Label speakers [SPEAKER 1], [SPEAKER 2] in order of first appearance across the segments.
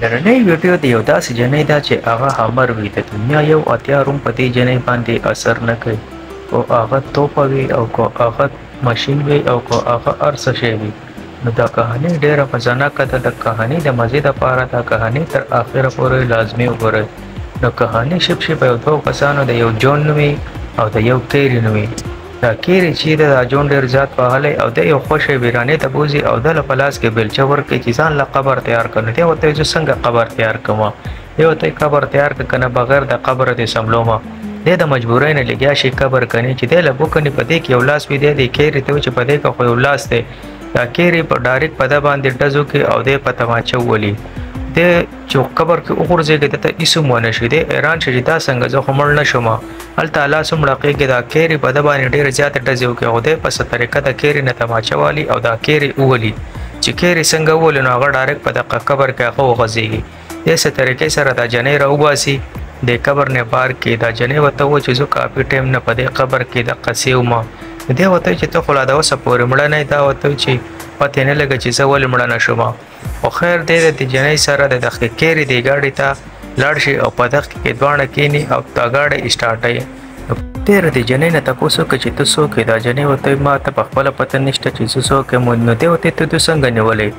[SPEAKER 1] نننۍ ویډیو د یو داسې جنۍ ده چې هغه همر وي، د دنیا 81 روم په دې جنۍ باندې اثر نه کوي، که هغه توپه وي او که هغه ماشین وي او که هغه هر څه شی وي. نو دا کهاني ډېره مزناکه ده. د کهاني د مزې دپاره دا کهاني تر اخره پورې لازمي وګورئ. نو کهاني شپ شي په یو دوو کسانو، د یو جون نومي او د یو کیري نومي. دا کیري چې ده دا جون ډېر زیات وهلی او دی یو خوشی ویرانې ته بوځي او ده له په لاس کې بیلچه ورکړي چې ځان له قبر تیار کړه. نو دی ورته وایي زه څنګه قبر تیار کړم؟ دی ورته وایي قبر تیار کړه که نه بغیر د قبره دې سملومه. دی د مجبورۍ نه لګیا شي قبر کني چې دی له بوکني په دې کې یو لاس وي. دی دې کیري ته وایي چې په دې کې خو یو لاس دی. دا کیري په ډایرک په ده باندې ډز وکړي او دی په تماچه وولي. دی چې قبر کې وغورځېږي ده ته هېڅ هم ونه شي. دی حیران شي چې دا څنګه زه خو مړ نه شوم. هلته الله څومره کېږي دا کیري په ده باندې ډېرې زیاتې ډزې وکړي خو دی په څه طریقه د کیري نه تماچه والي او دا کیري وولي. چې کیري څنګه وولي نو هغه ډایرک په دغه قبر کې هغه وغځېږي. دی څه طریقې سره دا جنۍ راوباسي د قبر نه بار کې. دا جنۍ ورته ووایي چې زه کافي ټایم نه په دې قبر کې دقه څه وم. دی ورته وایي چې ته خو لا د اوسه پورې مړه نه یې. دا ورته وایي چې پتې نه لګه چې زه ولې مړه نه شوم. خو خیر دی د جنۍ سره د دغه کیري دې ګاډي ته لاړ شي او په دغه کې دواړه کینی او دا ګاډی اسټارټوي. تېره د جنۍ نه تپوس وکړي چې ته څوک یې؟ دا جنۍ ورته وایي ما ته په خپله پته نشته چې زه څوک یم. نو دی ورته وایي ته دوی څنګه نیولی؟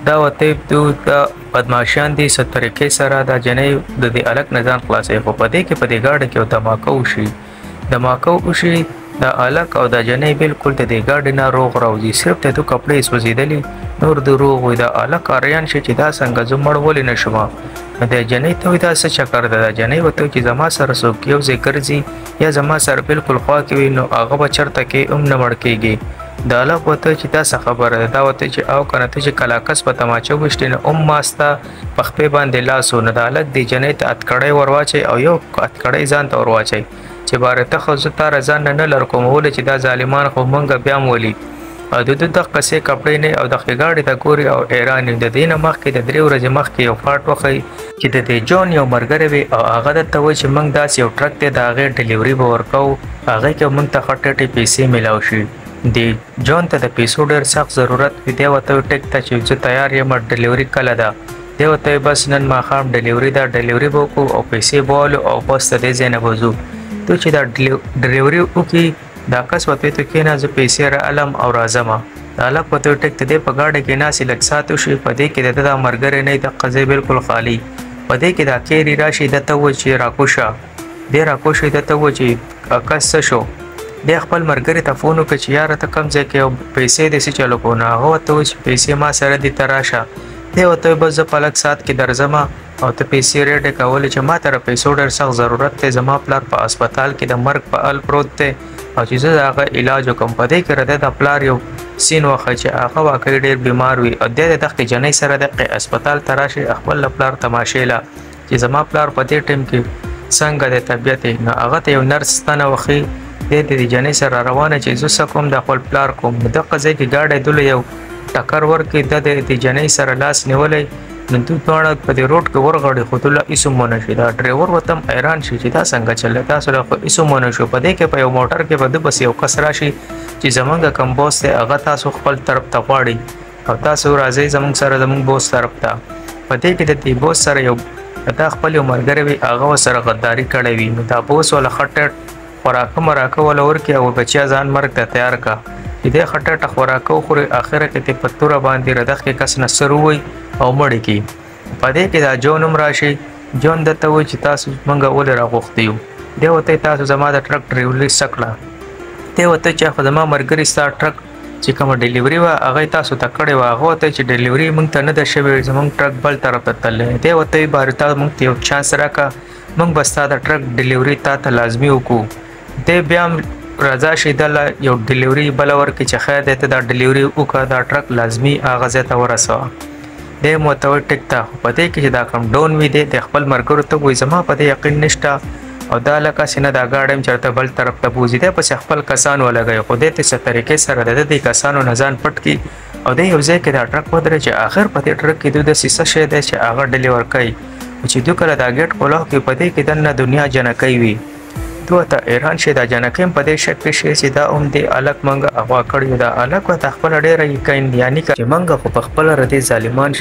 [SPEAKER 1] دا ورته وایي دوی دا بدماشان دي. څه طریقې سره دا جنۍ د دې هلک نه ځان خلاصوي. خو په دې کې په دې ګاډي کې یو دماکه وشي. دماکه وشي دا هلک او دا جنۍ بالکل د دې ګاډي نه روغ راوځي. صرف د دوی کپړې سوځېدلي نور د روغ وي. دا هلک اریان شي چې دا څنګه زه مړ ولې نه شوم. نو د جنۍ ته وایي دا څه چکر ده؟ دا جنۍ ورته وایي چې زما سره څوک یو ځای ګرځي یا زما سره بالکل خوا کې وي نو هغه به چېرته کې هم نه مړ کېږي. دا هلک ورته وایي چې دا څه خبره ده؟ دا ورته وایي چې او که نه ته چې کلاکس په تماچه وویشتې نو هم ما ستا په خپې باندې لاس و. نو دا هلک دې جنۍ ته اتکړۍ ورواچوي او یو اتکړۍ ځان ته ورواچوي چې باره ته خو زه تا ځان نه نه لر کوم، ولې چې دا ظالمان خو مونږ بیا هم ولي. او د دوی دقسې کپړې نه او دغې ګاډي ته ګوري او حیران وي. د دې نه مخکې د 3 ورځې مخکې یو فاټ وښیي چې د دې جون یو ملګری وي او هغه درته وایي چې موږ داسې یو ټرک دی د هغې ډلیوري به ورکوو، هغې کې موږ ته ښه ټیټې پیسې میلاو شي. دې جون ته د پیسو ډېر سخت ضرورت وي. دی ورته وایي ټیک ته چې زه تیار یم، ډلیوري کله ده؟ دی ورته وایي بس نن ماښام ډلیوري ده، ډلیوري به وکړو او پیسې به والو او بس د دې ځای نه به ځو. ته چې دا ډلیوري وکړي دا کس ورته وایي ته کښېنه زه پیسې راعلم او راځم. دا هلک ورته وایي ټیک ته. دی په ګاډي کې ناست لږ ساعت وشي په دې کې د ده دا ملګری نه وي، دقه ځای بالکل خالي. په دې کې دا کیري راشي ده ته ووایي چې راکوشه. دی راکوشي ده ته ووایي چې کس څه شو؟ دی خپل ملګري ته فون وکړي چې یاره ته کوم ځای کې او پیسې دې څه چل وکړو؟ نو هغه ورته وایي چې پیسې ما سره دي ته راشه. دی ورته وایي بس زه په لږ ساعت کې درځم او ته پیسې ریډې کولې چې ما ته د پیسو ډېر سخت ضرورت دی. زما پلار په هسپتال کې د مرګ په حال پروت دی او چې زه د هغه علاج وکړم. په دې کې راته د پلار یو سین وښیي چې هغه واقعي ډېر بیمار وي او دی د دغې جنۍ سره دغې هسپتال ته راشي خپل له پلار تماشې له چې زما پلار په دې ټایم کې څنګه دی طبیعت یې. نو هغه ته یو نرس ستنه وښیي. دی د دې جنۍ سره روانه چې زه څه کوم د خپل پلار کوم. نو دغه ځای کې ګاډی دوله یو ټکر ورکړي. ده د دې جنۍ سره لاس نیولی. نو دوی دواړه په دې روډ کې ورغړي خو دوی لا هېڅ هم ونه شي. دا ډریور ورته هم حیران شي چې دا څنګه چل دی، تاسو له خو هېڅ هم ونه شو. په دې کې په یو موټر کې به ده پسې یو کس راشي چې زمونږ کوم بوس دی هغه تاسو خپل طرف ته غواړي او تاسو راځئ زمونږ سره زمونږ بوس طرف ته. په دې کې د دې بوس سره یو دا خپل یو ملګری وي هغه ورسره غداري کړی وي. نو دا بوس وله ښه ټیټ خوراکه مراکه وله ورکړي او بچیا ځان مرګ ته تیار کړه. چې دی ښه ټیټه خوراکه وخوري اخره کې ترې په توره باندې ردخ کې کس نه سر ووایي او مړی کړي. په دې کې دا جون هم راشي. جون ده ته وایي چې تاسو موږ ولې راغوښتي یو؟ دی ورته وایي تاسو زما د ټرک ډریوري څه کړه؟ دی ورته وایي چې خو زما ملګري ستا ټرک چې کومه ډلیوري وه هغه یې تاسو ته کړې وه. هغه ورته وایي چې ډلیوري موږ ته نه ده شوې، زموږ ټرک بل طرف ته تللی. دی ورته وایي باري تا موږ ته یو چانس راکړه، موږ به ستا د ټرک ډلیوري تا ته لازمي وکړو. دی بیا هم رضا شي ده له یو ډلیوري بله ورکړي چې خیر دی ته دا ډلیوري وکړه، دا ټرک لازمي هغه ځای ته ورسوه. دی هم ورته وایي ټیک ته. خو په دې کې چې دا کوم ډون وي دی د خپل ملګرو ته وایي زما په دې یقین نشته او دا لکه هسې نه دا ګاډی هم چېرته بل طرف ته بوځي. دی پسې خپل کسان ولګوي خو دی ته څه طریقې سره د دې کسانو نه ځان پټ کړي او دی یو ځای کې دا ټرک ودرېد چې آخر په دې ټرک کې دوی داسې څه شی دی چې هغه ډلیور کوي. چې دوی کله دا ګېټ کولاو کړي په دې کې دننه دنیا جنکۍ وي. دوی ته حیران شي. دا جنکۍ هم په دې شک کې شي چې دا هم دې هلک مونږ اغوا کړی. دا هلک ورته خپله ډېره یقین یعنی چې مونږ خو په خپله ردې ظالمان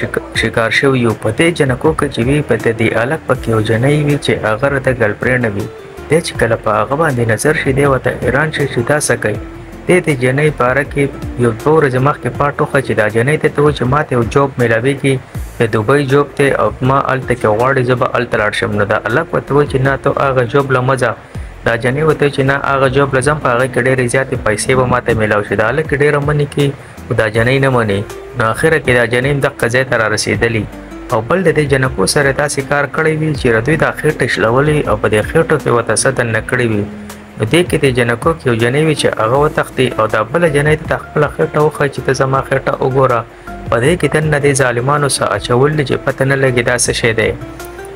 [SPEAKER 1] شکار شوي یو. په دې جنکو کې چې وي په دې هلک پکې یو جنۍ وي چې هغه راته ګرل وي. دی چې کله په هغه باندې نظر شي دی ورته حیران شي چې دا څه کوي. دی د جنۍ باره کې یو دوه ورځې مخکې پاټ وښه چې دا جنۍ ته ته وایي چې ما ته یو جاب میلاویږي، د دوبۍ جاب دی او ما هلته کې غواړي زه به هلته لاړ شم. نو دا هلک ورته وایي چې نه ته هغه جاب له مه ځه. دا جنۍ ورته وایي چې نه هغه جاب له ځم، په هغه کې ډېرې زیاتې پیسې به ما ته میلاو شي. دا هلک ډېره منې کړي خو دا جنۍ نه مني. نو اخره کې دا جنۍ هم دقه ځای ته را رسېدلي او بل د دې جنکو سره داسې کار کړی وي چې دوی دا خېټه شلولې او په دې خېټو کې ورته څه دننه کړي وي. نو دې کې د جنکو کې یو جنۍ وي چې هغه وتښتي او دا بله جنۍ ته خپله خېټه وښیي چې ته زما خېټه وګوره. په دې کې دننه دې ظالمانو څه اچول دي چې پته نه لګي دا څه شی دی.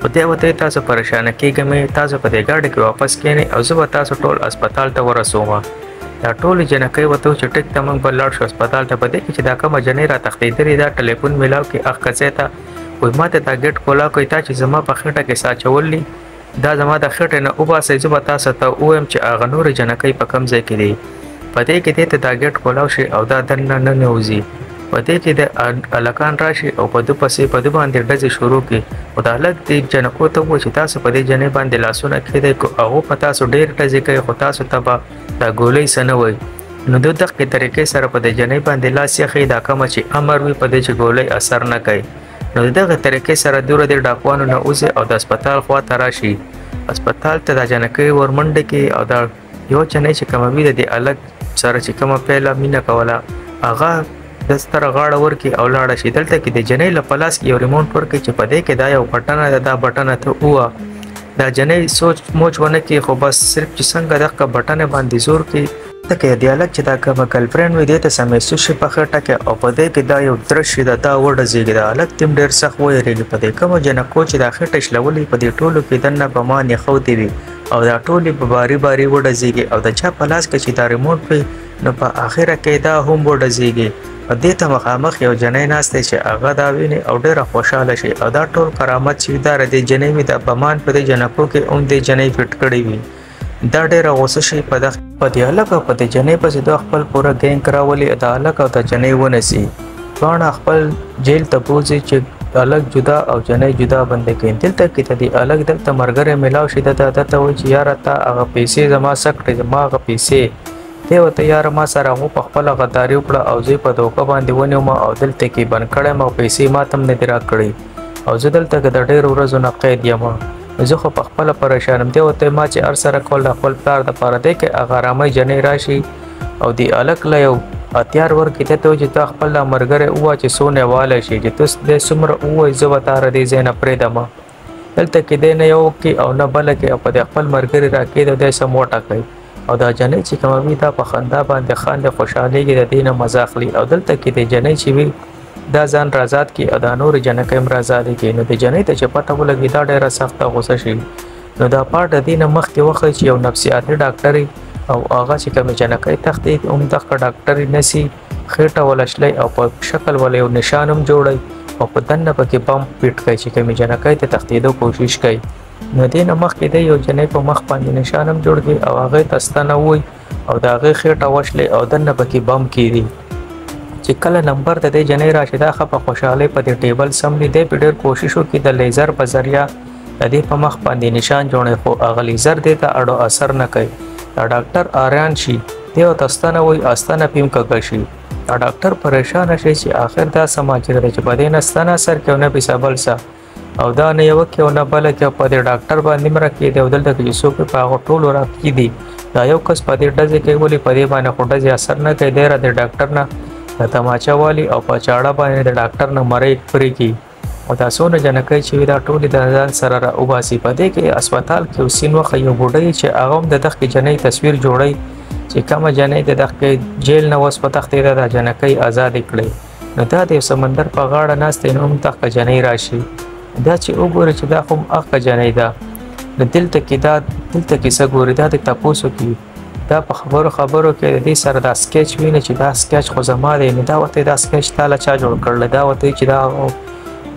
[SPEAKER 1] خو دی ورته وایي تاسو پریشانه کېږئ مه، تاسو په دې ګاډي کې واپس کښېنئ او زه به تاسو ټول هسپتال ته ورسوم. دا ټولې جنکۍ ورته وایي چې ټیک ته موږ به لاړ شو هسپتال ته. په دې کې چې دا کومه جنۍ را تښتېدلې ده ټلیفون میلاو کې هغه ځای ته وایي ما ته دا ګېټ کولاو کوي، تا چې زما په خېټه کې څه اچولي دا زما د خېټې نه وباسئ، زه به تاسو ته ووایم چې هغه نورې جنکۍ په کوم ځای کې دي. په دې کې دې ته دا ګېټ کولاو شي او دا دننه ننوځي. په دې کې د هلکان راشي او په ده پسې په ده باندې ډزې شروع کړي. خو د هلک دې جنکو ته ووایي چې تاسو په دې جنۍ باندې لاسونه کښېږدئ، که هغو په تاسو ډېر ډزې کوي خو تاسو ته به دا ګولۍ څه نه وایي. نو د دغې طریقې سره په دې جنۍ باندې لاس یخي، دا کومه چې امر وي په دې چې ګولۍ اثر نه کوي. نو د دغې طریقې سره دوره دې ډاکوانو نه وځي او د هسپتال خوا ته راشي. هسپتال ته دا جنکۍ ورمنډه کړي او دا یو جنۍ چې کومه وي د دې هلک سره چې کومه پیله مینه کوله هغه د ستره غاړه ورکړي او لاړه شي. دلته کې د جنۍ له په لاس کې یو ریموټ ورکړي چې په دې کې دا یو بټنه ده، دا بټنه ته ووهه. دا جنۍ سوچ موچ ونه کړي خو بس صرف چې څنګه دغه بټنه باندې زور کړي. دلته کې د هلک چې دا کومه ګرل فرینډ وي دې ته څه محسوس شي په خېټه کې او په دې کې دا یو درش شي دا وډزېږي. د هلک تیم ډېر سخت ویرېږي. په دې کومو جنکو چې دا خېټه شلولې په دې ټولو کې دننه بمان ایښودې وي او دا ټولې په باري باري وډزېږي او د چا په لاس کې چې دا ریموټ وي نو په اخره کې دا هم وډزېږي. او دې ته مخامخ یو جنۍ ناسته چې هغه دا ویني او ډېره خوشحاله شي او دا ټول کرامت چې دا د دې جنۍ وي دا بمان په دې جنکو کې هم دې جنۍ فټ کړی وي. دا ډېره غوسه شي په دې هلک او په دې جنۍ پسې دوی خپل پوره ګینګ راولي. د هلک او د جنۍ ونیسي، دواړه خپل جیل ته بوځي چې هلک جدا او جنۍ جدا بندي کړي. دلته کې د دې هلک دلته ملګری میلاو شي، ده ته وایي چې یاره تا هغه پیسې زما څه کړې، زما هغه پیسې دی ورته یاره ما سره هغو په خپله غداري وکړه او زه یې په دوکه باندې ونیوم او دلته کې بند کړی یم او پیسې ما ته هم نه دي راکړي او زه دلته کې د ډېرو ورځو نه قید یم، زه خو په خپله پریشان یم. دی ورته ما چې هر سره کول د خپل پلار دپاره دی کې هغه ارامۍ جنۍ راشي او دې هلک له یو هتیار ورکړي، ته ته وایي چې تا خپل دا ملګری ووایه چې څونه والی شي، چې ته دی څومره ووایي زه به تا له دې ځای نه پرېږدم. دلته کې دی نه یو کړي او نه بله کړي او په دې خپل ملګري راکېږي او دی سم وټکوي. او دا جنۍ چې کومه وي دا په خندا باندې خاندي، خوشحالېږي، د دې نه مزه اخلي. او دلته کې د جنۍ چې وي دا ځان را ازاد کړي او دا نورې جنکۍ هم را ازادې کړي. نو د جنۍ ته چې پته ولګي دا ډېره سخته غوسه شي. نو دا پارټ د دې نه مخکې وښیي چې یو نفسیاتي ډاکټر او هغه چې کومې جنکۍ تښتي هم دغه ډاکټر نسي خېټه وله شلوي او په شکل وله یو نشان هم جوړوي او په دننه پکې بم پیټ کوي چې کومې جنکۍ ته تښتېدو کوشش کوي. نو دې نه مخکې دی یو جنۍ په مخ باندې نشان هم جوړ کړي او هغې ته ستنه ووایي او د هغې خېټه وشلوي او دننه پکې بم کښېږدي. چې کله نمبر د دې جنۍ راشي دا ښه په خوشحالۍ په دې ټیبل سملي. دی په ډېر کوشش وکړي د لیزر په ذریعه د دې په مخ باندې نشان جوړوي خو هغه لیزر دې ته اړو اثر نه کوي. دا ډاکټر آریان شي، دی ورته ستنه وایي، ستنه پې هم کږه شي. دا ډاکټر پریشانه شي چې آخر دا څه ماجرا ده چې په دې نه ستنه اثر کوي او نه پې څه بل څه، او دا نه یوه کې او نه بله کې، او په دې ډاکټر باندې هم راکېږي او دلته کې چې څوک په هغو ټولو راکېږي. دا یو کس په دې ډزې کوي ولې په دې باندې خو ډزې اثر نه کوي. دی را د ډاکټر نه د تماچه والي او په چاړه باندې د ډاکټر نه مرۍ پرې کړي او دا څونه جنکۍ چې وي دا ټولې د ځان سره را وباسي. په دې کې هسپتال کې یو سین وښیي، یو بوډۍ چې هغه هم د دغې جنۍ تصویر جوړوي چې کومه جنۍ د دغې جیل نه اوس وتښتېده دا جنکۍ ازادې کړې. نو دا د یو سمندر په غاړه ناست دی، نو هم دغه جنۍ راشي، دا چې وګوري چې دا خو هم هغه جنۍ ده. نو دلته کې دا دلته کې څه ګوري، دا د تپوس وکړي، دا په خبرو خبرو کې د دې سره دا سکیچ ویني چې دا سکیچ خو زما دی. نو دا ورته دا سکیچ تا له چا جوړ کړل؟ دا ورته چې دا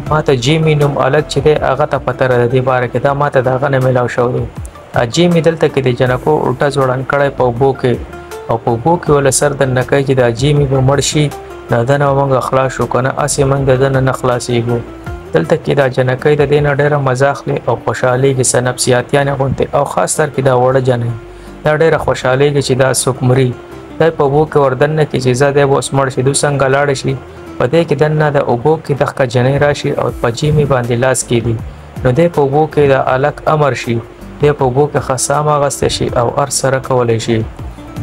[SPEAKER 1] ما ته جیمي نوم هلک چې دی هغه ته پته ده د دې باره کې، دا ما ته د هغه نه میلاو شوی دی. جیمي دلته کې د جنکو الټا ځوړند کړی په اوبو کې او په اوبو کې وله سر دننه کوي چې دا جیمي به مړ شي، دا دنه به موږ خلاص شو، که نه هسې موږ د دنه نه خلاصېږو. دلته کې دا جنکۍ د دې نه ډېره مزه اخلي او خوشحالېږي، څه نفسیاتیانې غوندې، او خاص تر کې دا وړه جنۍ دا ډېره خوشحالېږي چې دا څوک مري، دی په اوبو کې وردننه کړي چې ځه دی به اوس مړ شي، دوی څنګه لاړ شي. په دې کې دننه د اوبو کې دغه جنۍ راشي او په جیمي باندې لاس کېږدي، نو دی په اوبو کې د هلک امر شي، دی په اوبو کې ښه سام اخیستی شي او هر سره کولی شي.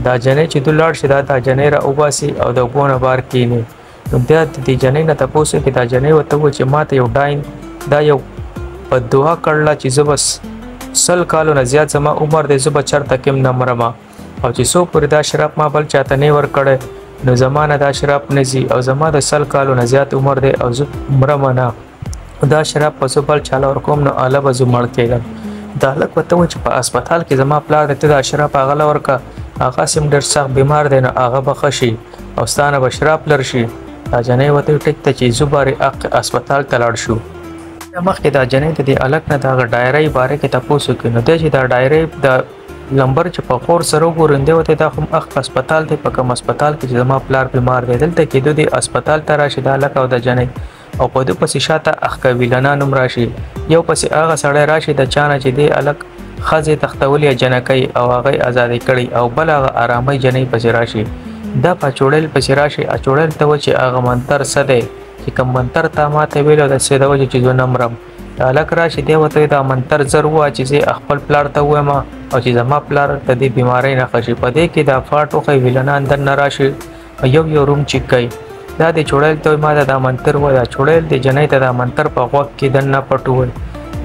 [SPEAKER 1] دا جنۍ چې دوی لاړ شي دا جنۍ را وباسي او د اوبو نه بار کښېني. نو بیا د دې جنۍ نه تپوس وکړي، دا جنۍ ورته ووایي چې ما ته یو ډاین دا یو بددعا کړله چې زه به 100 کالو نه زیات زما عمر دی، زه به چېرته کې هم نه مرمه، او چې څو پورې دا شراب ما بل چاته نه ورکړی نو زما نه دا شراب نه ځي، او زما د 100 کالو نه زیات عمر دی او زه مرمه نه، دا شراب په زه بل چاله ورکوم نو هله به زه مړ کېږم. دا هلک ورته ووایي چې په هسپتال کې زما پلار دی، ته دا شراب هغه له ورکړه، هغه هسې هم ډېر سخت بیمار دی نو هغه به ښه شي او ستا نه به شراب لر شي. دا جنۍ ورته وایي ټیک ته چې ځو بارې حق هسپتال ته لاړ شو. مخکې دا جنۍ د دې هلک نه د هغه ډایرۍ باره کې تپوس وکړي، نو دی چې دا ډایرۍ د لمبر چې په غور سره وګوري نو دی ورته دا خو هم حق هسپتال دی، په کوم هسپتال کې چې زما پلار بیمار دی. دلته کې دوی دې هسپتال ته راشي دا هلک او دا جنۍ، او په دوی پسې شاته اخکه ویلنان هم راشي، یو پسې هغه سړی راشي د چا نه چې دی هلک ښځې تښتولې جنکۍ او هغه یې ازادې کړي، او بل هغه ارامۍ جنۍ پسې راشي. دا په چوړیل پسې راشي، اچوړیل ته وایي چې هغه منتر څه دی چې کوم منتر تا ماته ویل او داسې د وجې چې زه نه مرم. دا هلک راشي دی ورته وایي دا منتر زر ووایه چې زه خپل پلار ته ووایم او چې زما پلار د دې بیمارۍ نه ښه شي. په دې کې دا فاټ وښیي، ویلنان دننه راشي یو یو روم چک کوي. دا د چوړیل ته وایي ما ته دا منتر ووایه، دا چوړیل د جنۍ ته دا منتر په غوږ کې دننه پټ ووایي.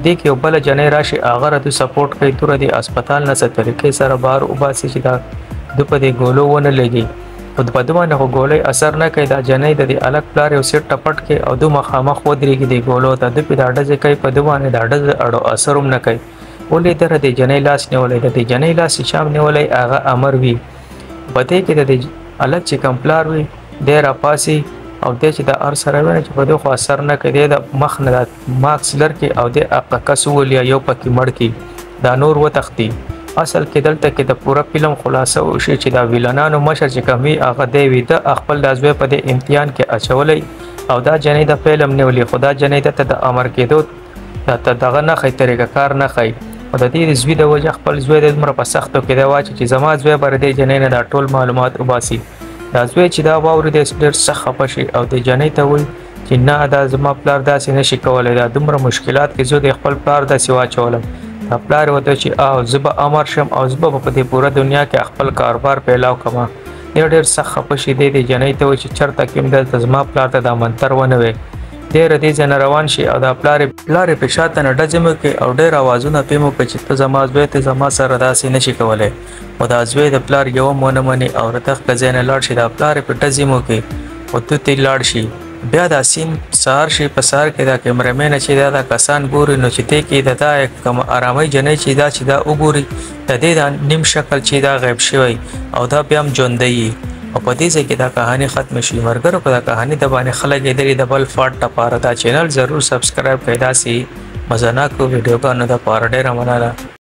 [SPEAKER 1] دې کې یو بله جنۍ راشي هغه راته سپورټ کوي، توره دې هسپتال نه څه طریقې سره بهر وباسي چې دا ده په دې ګولو ونه لګي. خو په ده باندې خو ګولۍ اثر نه کوي. دا جنۍ د دې هلک پلار یو سیټ ته پټ کړي او ده مخامخ ودرېږي دې ګولو ته، ده پې دا ډزې کوي، په ده باندې دا ډزې اړو اثر هم نه کوي. ولې دره دې جنۍ لاس نیولی، د دې جنۍ لاس چې چا هم نیولی هغه امر وي. په دې کې د دې هلک چې کوم پلار وي دی راپاڅي او دی چې دا هر سره ویني چې په ده خو اثر نه کوي، دی د مخ نه دا ماسک لر کړي او دی هغه کس وولي یو پکې مړ کړي، دا نور وتښتي. اصل کې دلته کې د پوره فلم خلاصه وشي چې دا ویلنانو مشر چې کوم وي هغه دی وي، ده خپل دا زوی په دې امتحان کې اچولی او دا جنۍ د فلم نیولې، خو دا جنۍ ده ته د امر کېدو ته دغه نه ښیي، طریقه کار نه ښیي. او د دې زوی د وجه خپل زوی د دومره په سختو کې دی واچي چې زما زوی به دې جنۍ نه دا ټول معلومات وباسي. دا زوی چې دا واوري دی ډېر سخت خفه شي او د جنۍ ته وایي چې نه دا زما پلار داسې نه شي کولی، دا دومره مشکلات کې زه د خپل پلار داسې واچولم. دا پلار یې ورته چې او زه به امر شم او زه به په دې پوره دنیا کې خپل کاروبار پیلاو کړم. دی ډېر سخت خفه شي، دی د جنۍ ته وایي چې چېرته کې هم دلته زما پلار ته دا منتر ونه وی. دی له دې ځای نه روان شي او دا پلار یې په شاته نه ډزې وکړي او ډېر اوازونه پرې وکړي چې ته زما زوی ته زما سره داسې نه شي کولی. خو دا زوی د پلار یو هم ونه مني او د دغه ځای نه لاړ شي. دا پلار یې په ډزې وکړي او ته ترې لاړ شي. بیا دا سین سهار شي، په سهار کې دا کیمرمین چې دا کسان ګوري نو چې دې کې د دا کوم ارامۍ جنۍ چې دا چې دا وګوري د دې دا نیم شکل چې دا غیب شوی او دا بیا هم ژوندی وي. او په دې ځای کې دا کهاني ختمه شي. ملګرو که دا کهاني د باندې ښه لګېدلې د بل فاټ لپاره دا چینل ضرور سبسکرایب کړئ، داسې مزناکو ویډیوګانو دپاره. ډېره مننه.